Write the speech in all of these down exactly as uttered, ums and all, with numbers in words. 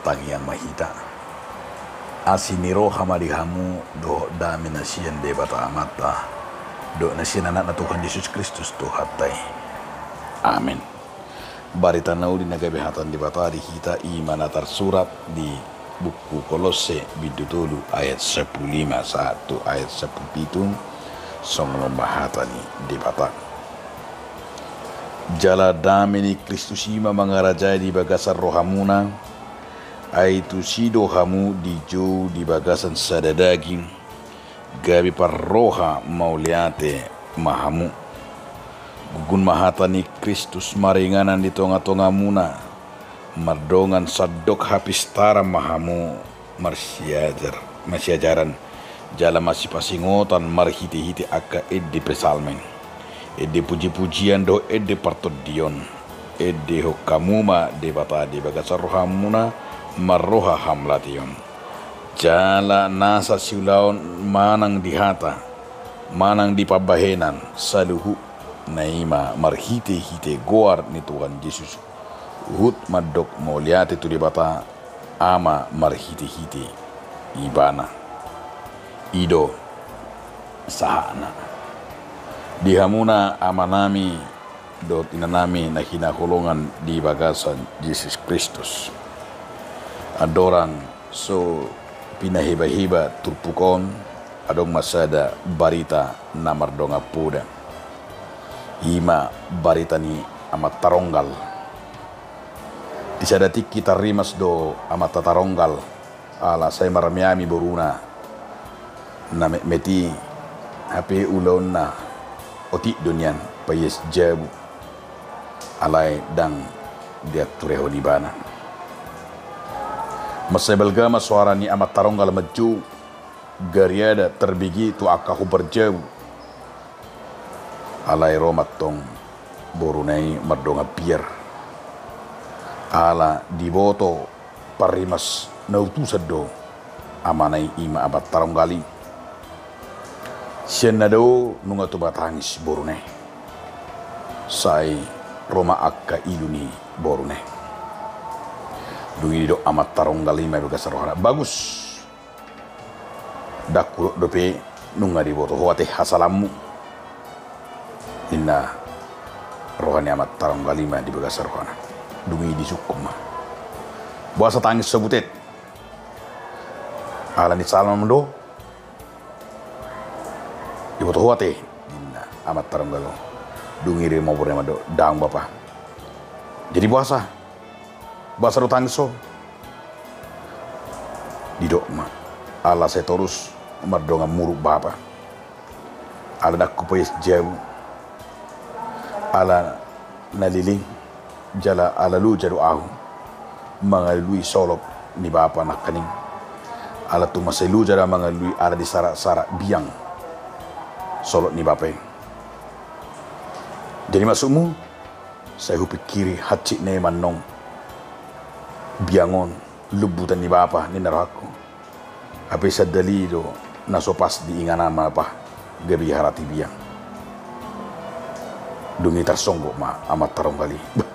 Tangiang ma hita. Asi ni roha ma di hamu dohot dame na sian Debata Amanta dohot na sian Anakna Tuhan Jesus Kristus Tuhanta i. Amen. Barita na uli na gabe hata ni Debata di hita i ma na tarsurat di buku Kolosse bindu tolu ayat sampulu lima sahat tu ayat sampulu pitu. Songon on ma hata ni Debata. Jala dame ni Kristus i ma mangarajai di bagasan rohamuna, ai tusi do hamu dijou di bagasan sada daging, gabe parroha mauliate ma hamu. Gugun ma hata ni Kristus maringanan di tongatongamuna, mardongan sandok hapistaran ma hamu marsiajar, marsiajaran, jala masipasingotan marhitehite angka ende psalmen, ende pujipujian dohot ende partondion. Endehon hamu ma Debata di bagasan rohamuna marroha hamauliateon. Jala nasa siulaon manang di hata, manang di pambahenan, saluhutna i ma marhitehite goar ni Tuhan Jesus, huhut mandok mauliate tu Debata Ama marhitehite Ibana. I do sahatna. Di hamuna amanami dohot inanami na hinaholongan di bagasan Jesus Kristus. Andorang so pinahebaheba turpuk on, adong ma sada barita na mardongan poda. I ma barita ni Amanta Taronggal. Di sada tingki tarrimas do Amanta Taronggal, ala sai marmeami boruna. Na metmet i, hape ulaonna otik do nian paias jabu. Alai ndang dianturehon ibana. Mansai balga ma soara ni Amanta Taronggal manjou, gariada tarbege tu angka hombar jabu. Alai ro ma antong boruna i mardongan piar. Ala diboto parrimas na utusan do amana i, i ma Amanta Taronggal i. Sian na dao nunga tuba tangis boruna i. Sai ro ma angka ilu ni boruna i. Dung i didok Amanta Taronggal i ma di bagasan rohana, "Bagus. Ndang hudok dope nunga diboto ho ate hasalammu," ninna roha ni Amanta Taronggal i ma di bagasan rohana. Dung i disungkun ma, "Boasa tangis so butet? Ala ni salam do diboto ho ate?" ninna Amanta Taronggal on. Dung i ro ma boruna i mandok, "Daong bapa. Jadi boasa? Boasa do tangis ho?" Didok ma, "Ala sai torus mardongan muruk bapa. Ala ndang hupaias jabu. Ala na leleng jala ala loja do ahu mangalului solop ni bapa nangkaning. Ala tung mansai loja do ahu mangalului ala di saraksarak biang solop ni bapa i. Jadi maksudmu?" "Sai hupingkiri hansit na i ma annon biang on, lumbutan ni bapa," ninna rohangku. "Hape sandal i do na so pas di inganan ma bapa gabe diharati biang." Dung i tarsonggot ma Amanta Taronggal i. "Bah,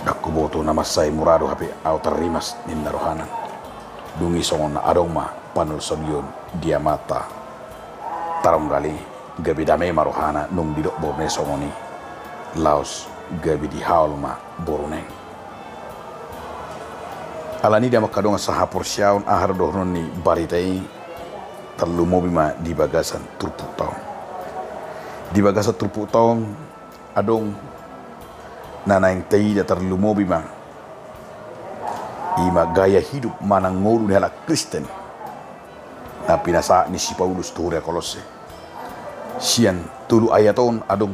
ndang huboto na mansai mura do hape ahu tarrimas," ninna rohana. Dung i songon na adong ma panolsolion di Amanta Taronggal i. Gabe dame ma rohana nung didok boruna i songon i. Laos gabe dihaol ma boruna i. Alani i, damang angka dongan sahaporseaon, aha do dohonon ni barita i? Tarlumobi ma di bagasan turpukta on. Di bagasan turpukta on adong na naeng taida tarlumobi ma, i ma gaya hidup manang ngolu ni halak Kristen na pinasahat ni si Paulus tu huria Kolosse. Sian tolu ayat on adong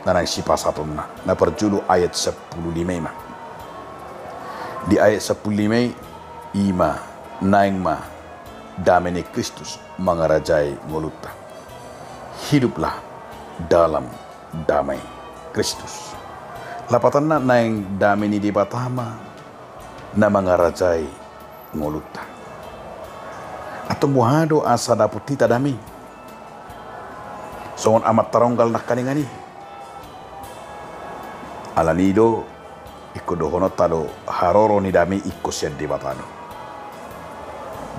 na naeng sipasahatonna. Na parjolo ayat sampulu lima i ma. Di ayat sampulu lima i, i ma naeng ma dame ni Kristus mangarajai ngolunta. Hiduplah dalam damai Kristus. Lapatanna, naeng dame ni Debata ma na mangarajai ngolunta. Antong boha do asa dapot hita dame i songon Amanta Taronggal nangkaningan i? Alani i do Ingkon dohononta do haroro ni dame ingkon sian Debata do.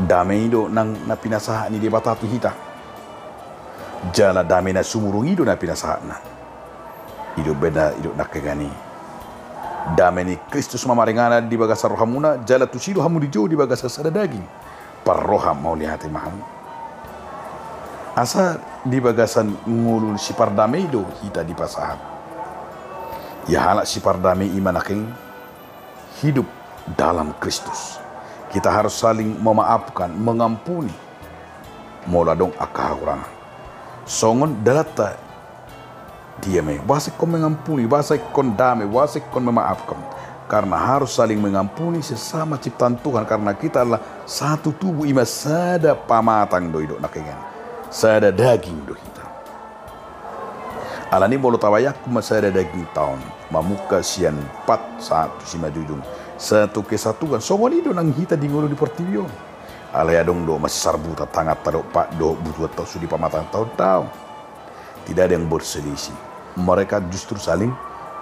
Dame i do nang na pinasahat ni Debata tu hita. Jala dame na sumurung i do na pinasahatna. I do umbahen na didok nangkiningan i. Dame ni Kristus ma maringanan di bagasan rohamuna, jala tusi do hamu dijou di bagasan sada daging. Parroha mauliate ma hamu. Asa di bagasan ngolu sipardame i do hita dipasahat. Ia halak sipardame i ma nangkin hidup dalam Kristus. Kita harus saling memaafkan, mengampuni. Molo adong angka hakurangan. Songon dalanta dia ma i, boasa ingkon mengampuni, boasa ingkon dame, boasa ingkon memaafkan. Karena harus saling mengampuni sesama ciptaan Tuhan, karena kita adalah satu tubuh, i ma sada pamatang do i didok nangkiningan. Sada daging do hita. Alani molo tabayangkon ma sada daging taon, mamungka sian pat sahat tu simanjujung, satu kesatuan, songon i do nang hita di ngolu di portibi on. Alai adong do masisarbutan tanganta dohot pat dohot butuanta sude pamatang taon, daong. Tidak ada yang berselisih. Mereka justru saling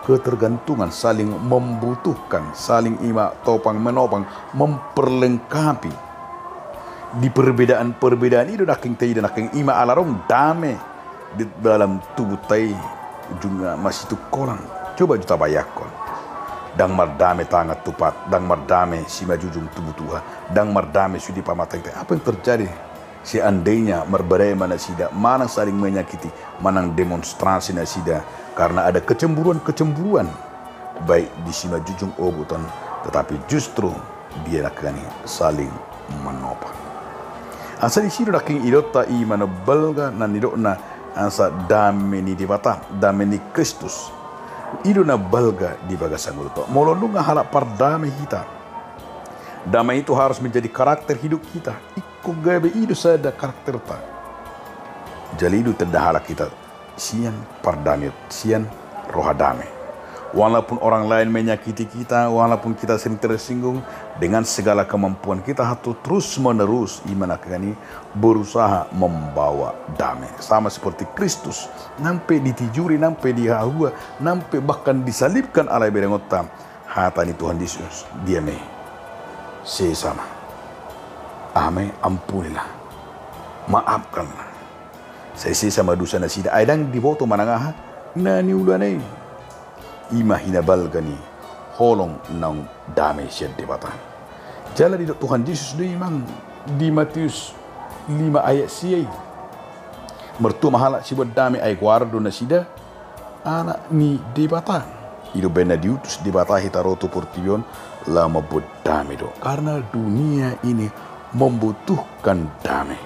ketergantungan, saling membutuhkan, saling i ma topang menopang, memperlengkapi. Di perbedaan-perbedaan i do nangkin taida nangkin i ma ala adong dame di dalam tubunta i, ujungna masitungkolan. Coba jo tabayangkon. Ndang mardame tangan tu pat, ndang mardame simanjujung tu butuha, ndang mardame sude pamatangta i. Apa yang terjadi? Seandainya marbadai ma nasida, manang saling menyakiti, manang demonstrasi nasida karena ada kecemburuan-kecemburuan, baik di simanjujung ogot on, tetapi justru dia nangkiningan i saling menopang. Asa disi do nangkin didokta i ma na balga na nidokna asa dame ni Debata, dame ni Kristus. I do na balga di bagasan ngolunta. Molo nunga halak pardame hita, damai itu harus menjadi karakter hidup kita. Ingkon gabe i do sada karakterta. Jala i do tanda halak hita sian pardame, sian roha dame. Walaupun orang lain menyakiti kita, walaupun kita sering tersinggung, dengan segala kemampuan kita harus terus menerus, i ma nangkiningan i, berusaha membawa damai. Sama seperti Kristus, nang pe ditijuri, nang pe dihahua, nang pe bahkan disalibkan alai berengonta, hata ni Tuhan Yesus, dia ma i. Sesa ma. Aha ma i, ampunilah. Maafkanlah. Sai sesa ma dosa nasida, ai ndang diboto manang aha na niulana i. I ma hinabalga ni holong naung dame sian Debata. Jala didok Tuhan Jesus do i, mang, di Matius lima ayat sia i. Martua ma halak sibuat dame, ai goaron do nasida anak ni Debata. I do umbahen na diutus Debata hita ro tu portibi on laho mambuat dame do. Karena dunia ini membutuhkan damai.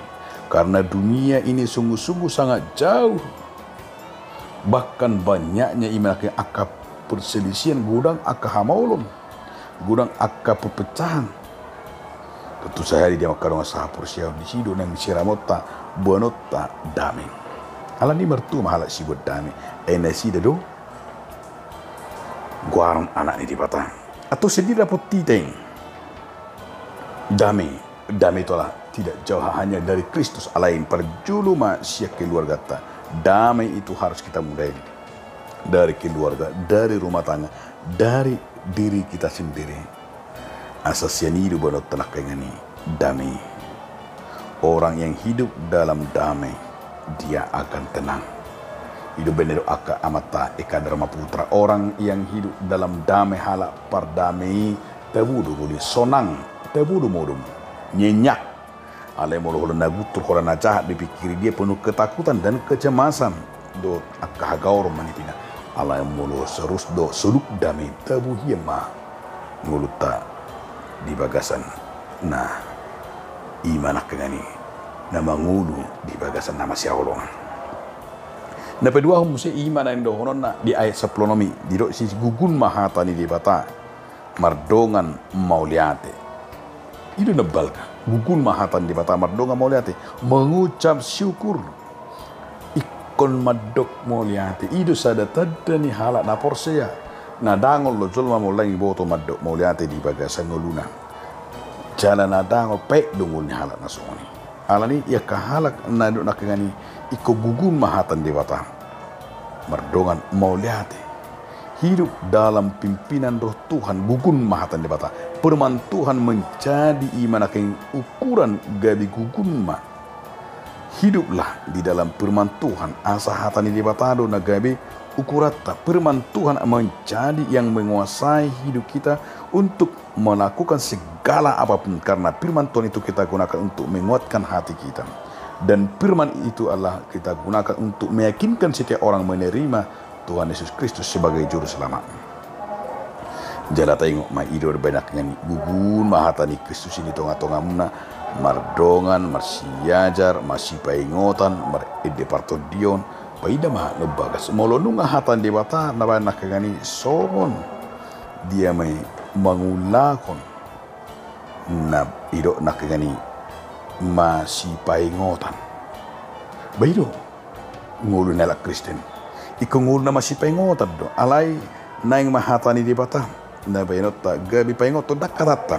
Karena dunia ini sungguh-sungguh sangat jauh. Bahkan banyaknya i ma nangkin angka perselisihan, godang angka hamaolon, godang angka perpecahan. Tontu sahali dia mangkadongan sahaporseaon, disi do nang siramonta, boanonta dame. Alani martua ma halak sibuat dame, ai nasida do goaron anak ni Debata. Atau sendiri dapot hita i. Damai, damai itu adalah tidak jauh hanya dari Kristus, alai parjolo ma sian keluargata. Damai itu harus kita mulai dari keluarga, dari rumah tangga, dari diri kita sendiri. Asa sian i do boanonta nangkiningan i dame. Orang yang hidup dalam damai, dia akan tenang. I do umbahen na didok angka amanta Eka Dharma Putra, orang yang hidup dalam damai, halak pardame i, tabo do ngoluna, sonang, tabo do modom, nyenyak. Alai molo holan na guntur, holan na jahat dipikiri, dia penuh ketakutan dan kecemasan dohot angka hagaoron ma nipina. Alai molo serus dohot soluk dame, tabo hian ma ngolunta di bagasan na i ma nangkiningan i na mangolu di bagasan na masihaholongan. Na paduahon muse i ma na nidohononna di ayat sampulu onom i, didok disi, gugun ma hata ni Debata mardongan mauliate. I do na balga, gugun ma hata ni Debata mardongan mauliate, mengucap syukur. Ingkon mandok mauliate, i do sada tanda ni halak na porsea. Na dangol do jolma molo ndang diboto mandok mauliate di bagasan ngoluna. Jala na dangol, paet do ngolu ni halak na songon i. Alani i angka halak na didok nangkiningan i, ingkon gugun ma hata ni Debata mardongan mauliate. Hidup dalam pimpinan Roh Tuhan, gugun ma hata ni Debata. Firman Tuhan menjadi i ma nangkin ukuran gabe gugun ma. Hiduplah di dalam firman Tuhan, asa hata ni Debata do na gabe ukuranta. Firman Tuhan menjadi yang menguasai hidup kita untuk melakukan segala apapun, karena firman Tuhan itu kita gunakan untuk menguatkan hati kita. Dan firman itu adalah kita gunakan untuk meyakinkan setiap orang menerima Tuhan Yesus Kristus sebagai Juru Selamat. Jala taingot ma i do, baen nangkin i, gugun ma hata ni Kristus i di tongatongamuna, mardongan, marsiajar, marsipaingotan, marende partondion, paida ma na umbagas. Molo nunga hata ni Debata na baen nangkin i songon dia ma i mangulahon na didok nangkin i masipaingotan. Ba i do ngolu ni halak Kristen. Ingkon ngolu na masipaingotan do. Alai naeng ma hata ni Debata na baenonta gabe paingothon, ndang hatanta.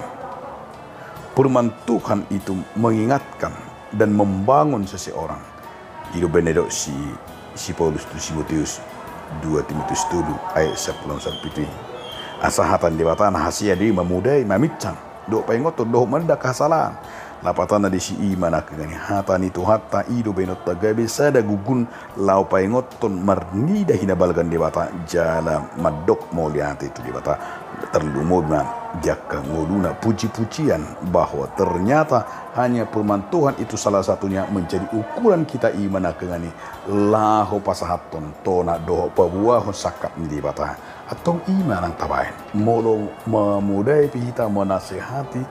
Firman Tuhan itu mengingatkan dan membangun seseorang. I do baen na didok si, si Paulus tu si Timoteus, dua Timoteus tolu ayat sampulu onom sampulu pitu i. Asa hata ni Debata na hasea do i mamodai, maminsang, dohot paingothon, dohot manida angka hasalahan. Lapatanna disi i ma nangkin i, hata ni Tuhanta i do baenonta gabe sada gugun laho paingothon marnida hinabalga ni Debata jala mandok mauliate tu Debata. Tarlumobi ma di angka ngoluna pujipujian, bahwa ternyata hanya firman Tuhan itu salah satunya menjadi ukuran kita i ma nangkin i laho pasahathon tona dohot paboahon sangkap ni Debata. Antong i ma nang tabaen. Molo mamodai pe hita, manasehati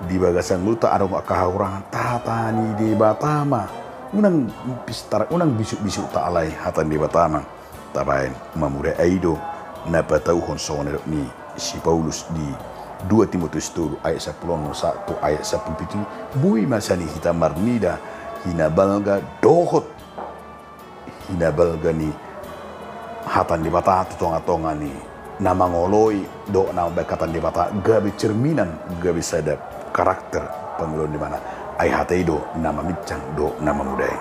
di bagasan ngolunta adong angka hahurangan, hata ni Debata ma. Unang pistar, unang bisukbisukta, alai hata ni Debata ma tabaen mamodai. Ai i do na patauhon songon na didok ni si Paulus di dua Timoteus tolu ayat sampulu onom sahat tu ayat sampulu pitu i, boi ma sian i hita marnida hinabalga dohot hinabalga ni hata ni Debata tu tongatonga ni na mangoloi dohot na mambaen hata ni Debata, gabe cerminan, gabe sada karakter pangoloion ni ibana. Ai hata i do na maminsang dohot na mamodai.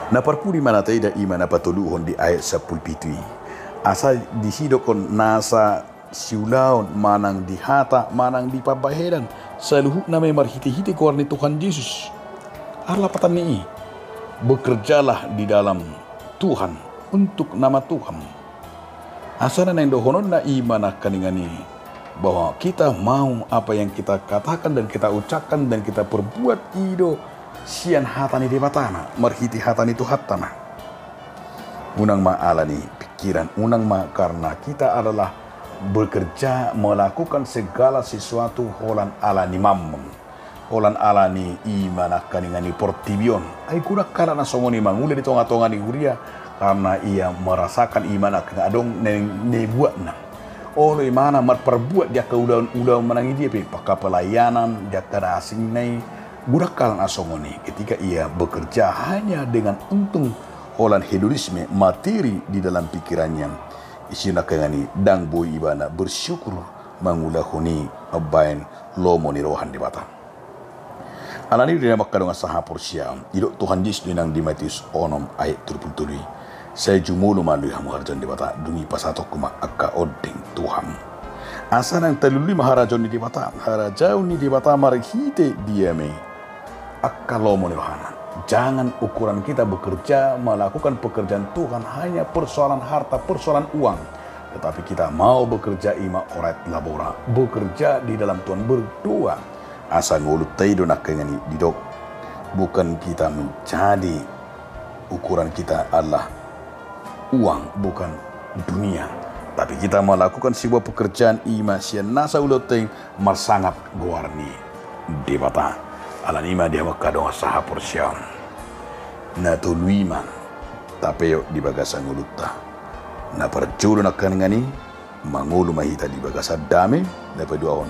Na parpudi ma na taida i ma na patoluhon di ayat sampulu pitu i. Asa disi didokhon nasa siulaon manang di hata manang di pambahenan, saluhutna ma i marhitehite goar ni Tuhan Jesus. Aha lapatan ni i? Bekerjalah di dalam Tuhan, untuk nama Tuhan. Asa na naeng dohononna i ma nangkiningan i, bahwa kita mau apa yang kita katakan dan kita ucapkan dan kita perbuat i do sian hata ni Debata ma, marhite hata ni Tuhanta ma. Unang ma ala ni pikiran, unang ma karena kita adalah bekerja melakukan segala sesuatu holan ala ni mammon, holan ala ni i ma nangkiningan i portibi on. Ai godang halak na songon i mangula di tongatonga ni huria, karena ia merasakan i ma nangkiningan adong na nibuatna. Olo ibana marparbuat di angka ulaon, ulaon manang i dia pe, angka pelayanan, di angka na asingna i, godang halak na songon i, ketika ia bekerja hanya dengan untung, holan hedonisme, materi di dalam pikirannya. Disi nangkiningan i ndang boi ibana bersyukur mangulahon i mambaen lomo ni roha ni Debata. Alani i do di hamu angka dongan sahaporseaon, didok Tuhan Jesus do i nang di Matius onom ayat tolu pulu tolu i, sai jumolo ma di hamu harajaon ni Debata, dung i pasahatonku ma angka ondeng tu hamu. Asa nang talului ma harajaon ni Debata, harajaon ni Debata marhite dia ma i angka lomo ni rohana. Jangan ukuran kita bekerja, melakukan pekerjaan Tuhan hanya persoalan harta, persoalan uang. Tetapi kita mau bekerja i ma orat labora, bekerja di dalam Tuhan, berdoa. Asa ngolunta i do nangkiningan i didok, bukan kita menjadi, ukuran kita adalah uang, bukan dunia. Tapi kita melakukan sebuah pekerjaan i ma sian nasa ulaonta i marsangap goar ni Debata. Alani i ma di hamu angka dongan sahaporseaon, na tolu i ma tapeop di bagasan ngolunta. Na parjolo nangkiningan i, mangolu ma hita di bagasan dame. Na paduahon,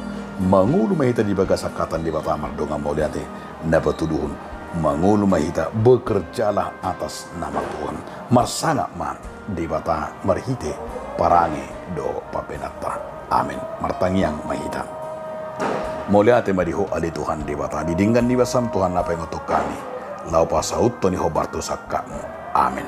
mangolu ma hita di bagasan hata ni Debata mardongan mauliate. Na patoluhon, mangolu ma hita bekerjalah atas nama Tuhan. Marsangap ma Debata marhite parange dohot pambahenanta. Amen. Martangiang ma hita. Mauliate ma di Ho ale Tuhan Debata, di denggan ni basam Tuhan na paingothon hami laho pasauthon i hombar tu sangkapmu. Amen.